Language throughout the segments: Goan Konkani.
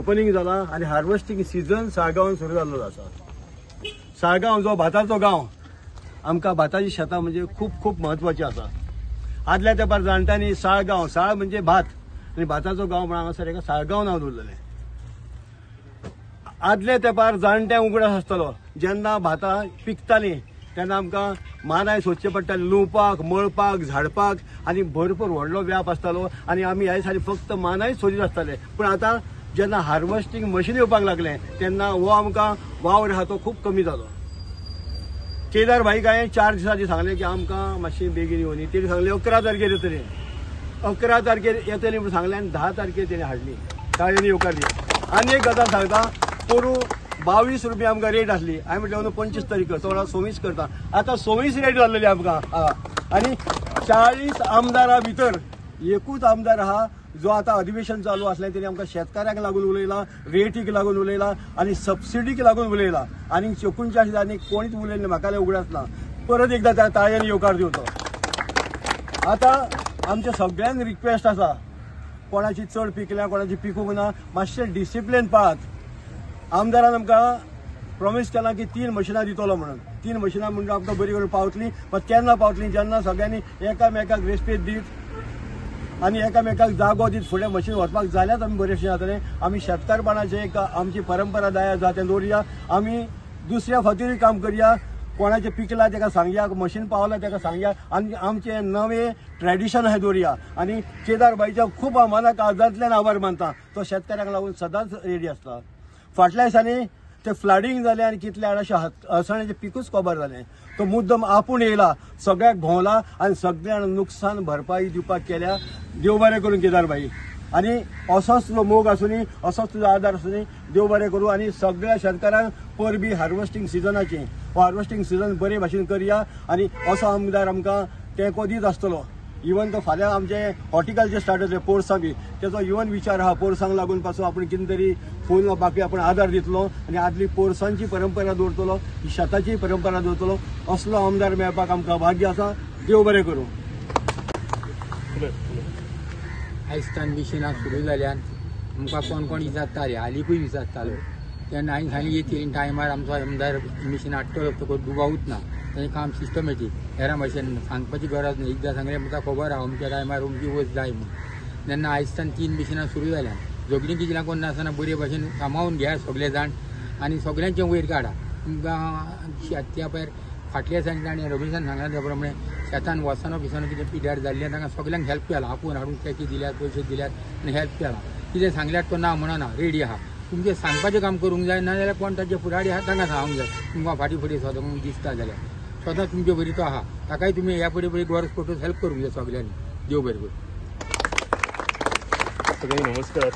ओपनिंग जाला आनी हार्वेस्टिंग सिजन साळगांवान सुरू जाल्लो आसा. साळगांव जो भाताचो गांव, आमकां भाताची शेतां म्हणजे खूब खूब म्हत्वाची आसा. आदल्या तेंपार जाणट्यांनी साळगांव, साळ म्हणजे भात आनी भाताचो गांव म्हणून हांगासर एका साळगांव नांव दवरलेलें. आदल्या तेंपार जाणट्यांक उगडास आसतलो, जेन्ना भातां पिकतालीं तेन्ना आमकां मानाय सोदचें पडटालें लुवपाक, मळपाक, झाडपाक आनी भरपूर व्हडलो व्याप आसतालो आनी आमी ह्या दिसांनी फक्त मानाय सोदीत आसताले. पूण आतां जेन्ना हार्वेस्टिंग मशीन येवपाक लागलें तेन्ना हो आमकां वावर आहा तो खूब कमी जालो. केदार भाईक हांवें 4 दिसां आदीं सांगलें की आमकां मातशी बेगीन येवनी, तेणी सांगलें 11 तारखेर येतली, 11 तारखेर येतली म्हणून सांगलें आनी 10 तारखेर तेणी हाडली. ताळ्यांनी येवकार दिली. आनी एक गजाल सांगता, पोरूं 22 रुपया आमकां रेट आसली, हांवें म्हटलें अंदू 25 तारीख कर, तो 26 करता, आतां 26 रेट जाल्लेली आमकां. आनी 40 आमदारां भितर एकूच आमदार आहा जो आतां अधिवेशन चालू आसलें तेणी आमकां शेतकाऱ्यांक लागून उलयला, रेटीक लागून उलयला आनी सबसिडीक लागून उलयला आनी चेकूनच्या आशिल्ले आनी कोणीच उलयलें म्हाका उगडास ना. परत एकदां त्या ताळ्यांनी येवकार दिवचो. आतां आमच्या सगळ्यांक रिक्वेस्ट आसा, कोणाची चड पिकल्या कोणाची पिकूंक ना, मातशें डिसिप्लीन पाळात. आमदारान आमकां प्रॉमीस केलां की 3 मशिनां दितलो म्हणून, 3 मशिनां म्हणून आमकां बरी करून पावतलीं, पण केन्ना पावतलीं जेन्ना सगळ्यांनी एकामेकाक रेस्पेद दीत आनी एकामेकाक जागो दीत फुडें मशीन व्हरपाक जाल्यार आमी बरें जातलें. आमी शेतकारपणाचें एक आमची परंपरा दाया जाता तें दवरुया, आमी दुसऱ्या खातीरूय काम करया. कोणाचें पिकलां ताका सांगया, मशीन पावलां ताका सांगया आनी आमचें नवें ट्रेडिशन अशें दवरुया. आनी केदार भाईच्या खूब हांव मना काळजांतल्यान आभार मानता, तो शेतकाऱ्यांक लागून सदांच रेडी आसता. फाटल्या दिसांनी ते फ्लडिंग जालें आनी कितले जाणांचे अळसाण्याचें पिकूच काबार जालें, तो मुद्दम आपूण येयला, सगळ्याक भोंवला आनी सगळ्यांक नुकसान भरपाई दिवपाक केल्या. देव बरें करूं केदार भाई, आनी असोच तुजो मोग आसुनी, असोच तुजो आदार आसुनी, देव बरें करूं. आनी सगळ्या शेतकारांक परबी हार्वेस्टिंग सिजनाची, हो हार्वेस्टिंग सिजन बरे भाशेन करया आनी असो आमदार आमकां तेंको दीत आसतलो. इवन तो फाल्यां आमचें हॉर्टिकल्चर स्टार्ट जातलें, पोरसां बी, तेचो इवन विचार आहा, पोरसांक लागून पासून आपूण कितें तरी फूल बाकी आपूण आदार दितलो आनी आदली पोरसांची परंपरा दवरतलो, शेताची परंपरा दवरतलो. असलो आमदार मेळपाक आमकां भाग्य आसा. देव बरें करूं. आयजतान मिशिनां सुरू जाल्यान आमकां कोण कोण विचारताले, हालीकूय विचारतालो, तेन्ना हांवें सांगलें येतली टायमार आमचो आमदार मिशीन हाडटलो, तुका दुबावूच ना, तें काम सिस्टमॅटीक, हेरां भाशेन सांगपाची गरज ना. एकदां सांगलें म्हाका खबर आहा अमक्या टायमार अमकी वस्त जाय म्हणून. तेन्ना आयजतान 3 मिशिनां सुरू जाल्यान झगडीं कितल्यां कोण नासतना बरे भाशेन सांबाळून घेया सगळे जाण आनी सगळ्यांचें वयर काडा. तुमकां त्या भायर फाटल्या दिसांनी ताणें रमेशान सांगलां त्या प्रमाणे शेतान वसानो बिसानो कितें पिड्यार जाल्लें तांकां सगळ्यांक हेल्प केला, आपोवन हाडून चॅकी दिल्यात, पयशे दिल्यात आनी हेल्प केला. कितें सांगल्यार तो ना म्हणना, रेडी आहा. तुमचें सांगपाचें काम करूंक जाय, ना जाल्यार कोण ताचे फुडारी आहा तांकां सांगूंक जाय. तुमकां फाटीं फुडें सदां दिसता जाल्यार सदां तुमचे बरी तो आहा, ताकाय तुमी ह्या फुडें बरी गरज पडटच हेल्प करूंक जाय सगळ्यांनी. देव बरें करूं. सगळ्यांक नमस्कार.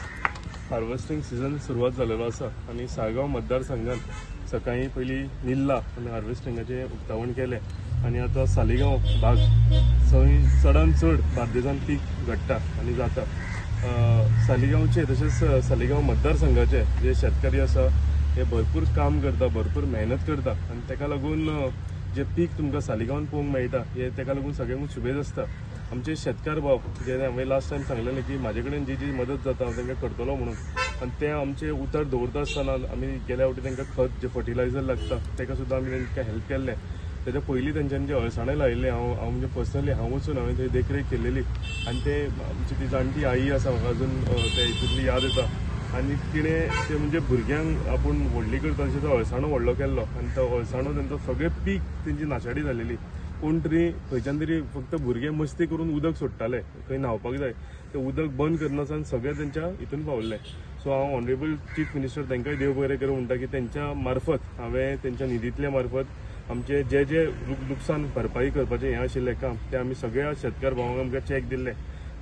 हार्वेस्टिंग सिजन सुरवात जालेलो आसा आनी साळगांव मतदारसंघात सकाळीं पयलीं निल्ला आमी हार्वेस्टिंगाचें उक्तावण केलें आनी आतां सालिगांव भाग थंय चडान चड बार्देजान पीक घडटा आनी जाता. सालिगांवचे तशेंच सालिगांव मतदारसंघाचे जे शेतकरी आसा हे भरपूर काम करता, भरपूर मेहनत करता आनी ताका लागून जे पीक तुमकां सालिगांवान पळोवंक मेळटा हे ताका लागून सगळ्यांकूच शुभेज आसता. आमचे शेतकार भाव जे हांवें लास्ट टायम सांगलेलें की म्हाजे कडेन जी जी मदत जाता हांव तांकां करतलो म्हणून, आनी तें आमचें उतर दवरता आसतना आमी गेल्या फावटी तांकां खत जें फर्टिलायझर लागता ताका सुद्दां आमी तांकां हेल्प केल्लें. तेच्या पयलीं तेंच्यांनी जें अळसाणें लायिल्लें हांव हांव म्हणजे पर्सनली हांव वचून हांवें थंय देखरेख केलेली आनी ते आमची ती जाणटी आई आसा म्हाका अजून ते हितूंतली याद येता. आनी तिणें ते म्हणजे भुरग्यांक आपूण व्हडली करता तशें तो अळसाणो व्हडलो केल्लो आनी तो अळसाणो तेंचो सगळें पीक तेंची नाशाडी जालेली. कोण तरी खंयच्यान तरी फक्त भुरगे मस्ती करून उदक सोडटाले, खंय न्हांवपाक जाय, तें उदक बंद करनासतना सगळें तेंच्या हितून पावल्लें. सो हांव ऑनरेबल चीफ मिनिस्टर तांकांय देव बरें करूं म्हणटा की तेंच्या मार्फत हांवें तेंच्या निधींतल्या मार्फत आमचे जे जे लुकसान भरपाई करपाचें हें आशिल्लें काम तें आमी सगळ्या शेतकार भावांक आमकां चॅक दिल्ले.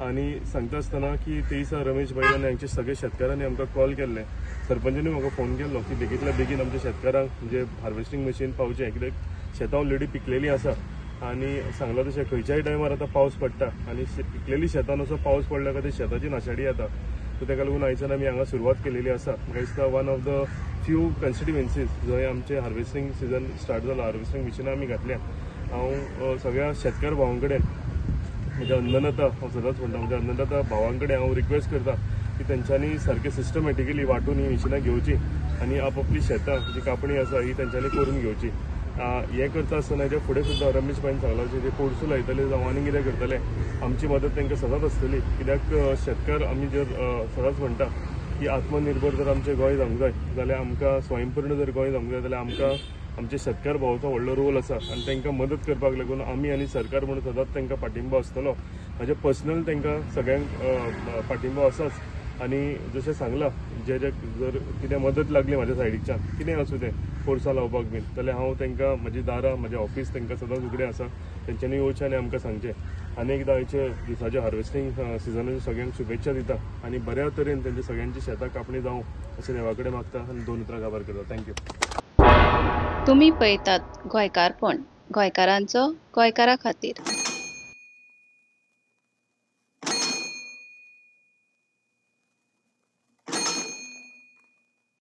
आनी सांगता आसतना की ते दिसा रमेश भाई आनी हांगच्या सगळ्या शेतकारांनी आमकां कॉल केल्ले, सरपंचांनी म्हाका फोन केल्लो की बेगींतल्या बेगीन आमच्या शेतकारांक म्हणजे हार्वेस्टिंग मशीन पावचें, कित्याक शेतां ऑलरेडी पिकलेलीं आसा आनी सांगलां तशें खंयच्याय टायमार आतां पावस पडटा आनी पिकलेली शेतान असो पावस पडल्या काय शेताची नाशाडी येता. सो ताका लागून आयच्यान आमी हांगा सुरवात केलेली आसा. म्हाका दिसता one of the few constituencies जंय आमचें हार्वेस्टिंग सिजन स्टार्ट जाला, हार्वेस्टिंग मिशिनां आमी घातल्या. हांव सगळ्या शेतकार भावां कडेन, म्हज्या अन्नदाता, हांव सदांच म्हणटा म्हज्या अन्नदाता भावां कडेन हांव रिक्वेस्ट करता की तेंच्यांनी सारकें सिस्टमॅटिकली वांटून ही मिशिनां घेवची आनी आपआपली शेतां जी कापणी आसा ही तेंच्यांनी करून घेवची. हें करता आसतना हेच्या फुडें सुद्दां रमेश भाईन सांगलां जे पोरसूं लायतले जावं आनी कितें करतले आमची मदत तांकां सदांच आसतली. कित्याक शेतकार आमी जर सदांच म्हणटा की आत्मनिर्भर जर आमचें गोंय जावंक जाय जाल्यार आमकां स्वयंपूर्ण जर गोंय जावंक जाय जाल्यार आमकां आमचे शेतकार भावाचो व्हडलो रोल आसा आनी तांकां मदत करपाक लागून आमी आनी सरकार म्हणून सदांच तांकां पाठिंबो आसतलो. म्हाजे पर्सनल तांकां सगळ्यांक पाठिंबो आसाच आनी जशें सांगलां जे जे जर कितें मदत लागली म्हाज्या सायडीच्यान कितें आसूं तें पोरसां लावपाक बीन जाल्यार हांव तांकां म्हजी दारां म्हजें ऑफिस तांकां सदांच उगडें आसा, तेंच्यांनी येवचें आनी आमकां सांगचें. आनी एकदां आयचे दिसाचे हार्वेस्टींग सिजनाचे सगळ्यांक शुभेच्छा दिता आनी बऱ्या तरेन तेंच्या सगळ्यांची शेतां कापणी जावं अशें देवा कडेन मागता आनी 2 उतरां काबार करता. Thank you. तुमी पळयतात गोंयकारपण, गोंयकारांचो गोंयकारा खातीर.